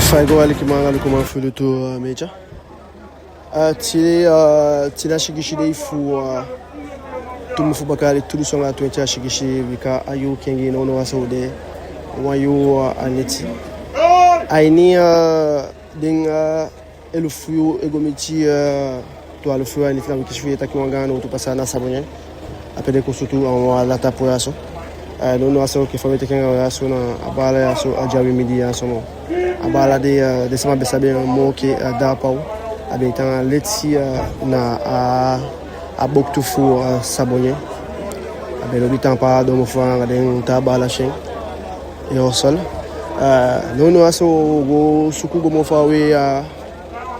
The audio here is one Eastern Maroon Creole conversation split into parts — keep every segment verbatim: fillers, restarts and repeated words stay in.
Fa i go, alikiman anga lukuman fu Lutu, eh, Media. Eh, tide, eh, tide a sigisi dei fu, eh, tu mun fu baka yali tu dunsu anga twenti a sigisi, bika a yuu kengi nownow a so u de, wan yuu, eh, a neti. A ini, eh, den, eh, elufu yuu e go miti, eh, twalufu yuu a ini, fu na wi kisi fu yee taki wan gaan nowtu pasa na Sabonye. A pe den kon sutu a wan latapu ya so. Eh, nownow a so enke fa mi e teke anga u ya so, na a baala ya so á de a wi mindii ya so moo. A baala de, eh, den sama be sabi en moo enke, eh, Dapaw. A be e tan leti, eh, na a, a boktu fu, eh, Sabonye. A be lobi tan pasa doo mofu anga den taa baala fi en. Yo, sel. Eh, nownow a so u go suku go moo faawe, eh,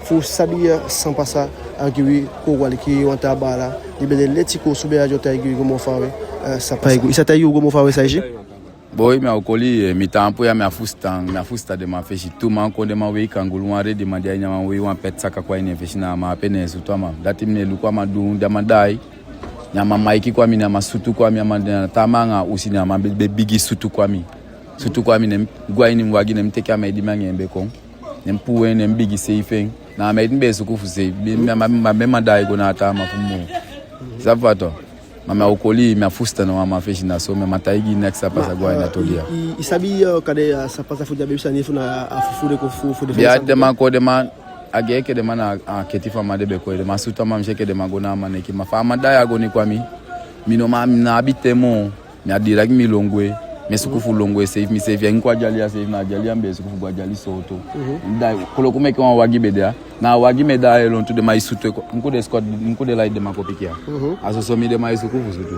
fu sabi, eh, san pasa, a gi wi kon u aliki wan taa baala di be de leti koosube a di o taigi wi go moo faawe, eh, san pasa. I sa taigi u go moo faawe san i si? Boi, mi á o koli, eh, mi taampu ya, mi á fusutan, mi á fusutan den man fesi. Tu man kon, den man wei kangulu, wan rediman de a ini, a man wei wan peti saka kon a ini en fesi, na a man ape ne en sutu a man. Dati mi ne luku a man dun, da a man daai. Ne a man maiki kon a mi, ne a man sutu kon a mi, a man de na taa man anga a usi, ne a man be, be bigin sutu kon a mi. Sutu kon a mi, ne mi go a ini mi wagi, ne mi teke a meid di mi anga en be kon. Ne mi puu en, ne mi bigin seifi en. Na a meid mi be e suku fu seifi. Bi-, mi á man, mi á man daai go na a taa man fu mi moo. Sabi fa to. Ma mi á o koli, mi á fusutan ná wan man fesi, na so mi á man taigi i neks san pasa go a ini a toli ya. I, i sabi, eh, kande, eh, san pasa fu di a be pasa, ne fu na a fufu de kon fu, fu den fesi. Bia den man kon, den man, a gei enke den man na a keti fu a man den be kon, den man sutu a man, mi si enke den man go na a man neki. Ma fa a man daai a goni kon a mi, mi no man, mi ná abi ten moo. Mi á direct mi lon gwe. Mi e suku fu lon gwe seifi, mi seifi. Enke a dyali ya seifi, na a dyali ya mi be e suku fu go, a dyali sooto. Mhm. Mi daai, koloku meke wan wagi be de ya. Na a wagi mi e daai e lontu, den man e sutu e kon. Enke den sikowtu, enke den laiti den man kon piki ya. Mhm. A soso mi den man e suku fu sutu.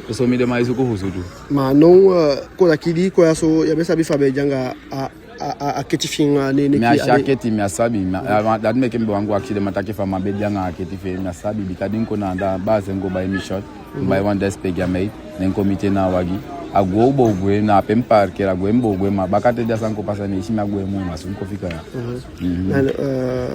Soso mi den man e suku fu sutu. Ma now, eh, kon taki di i kon ya so, ya be sabi fa a be de anga a a, a, a keti fi en, a ne, ne... Mi á si a keti, mi á sabi. Mi á, a, dati meke mi be wani go akisi den man taki fa a man be de anga a keti fi en, mi á sabi. Bika di mi kon na anda, baa, se mi go bai mi short, mi bai wan despegi a meid, ne mi kon miti en na a wagi. A gwe u bo gwe, na ape mi parkeer, a gwe mi bo gwe, ma baka te di a sani kon pasa, ne i si mi á gwe moo, na so mi kon fika ya. Mhm. Mhm. Na, eh,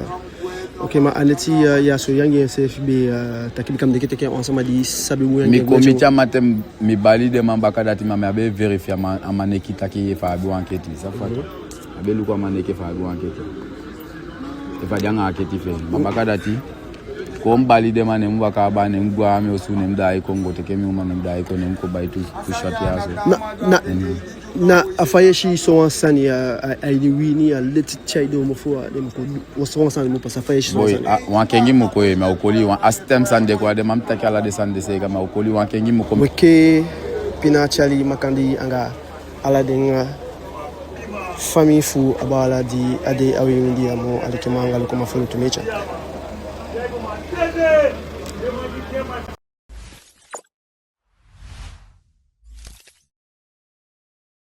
Oke, ma a neti ya, ya so yu anga en seefi be, eh, taki, bika mi denki taki wan sama di sabi bun yu anga en. Mi kon miti a man te mi bali den man baka dati, ma mi á be e verifie a man, a man neki taki efu a abi wan keti, sabi fa to. Mhm. A be luku a man neki efu a abi wan keti. Efu a de anga a keti fi en. Ma baka dati, kon mi bali den man, ne mi waka aba, ne mi gwe a mi osu, ne mi daai kon go teke mi uman, ne mi daai kon, ne mi kon bai tu, tu short ya so. Na, na, mhm. Na a fa yu e si sowan sani ya, a, a ini wi ini a leti tyai doo mofu, a den mu kon du, sowan sani mu pasa, fa yu e si sowan sani? Boi, a, wan kengi mu kon ye, mi á o koli wan, a sitem sani de kon, a den man mu taki ala den sani de seeka, mi á o koli, wan kengi mu kon. Wi e kee pina tyali makandii anga ala den, a, famii fu a baala di á de a wi mindii ya moo, alikiman anga lukuman fu Lutu Media.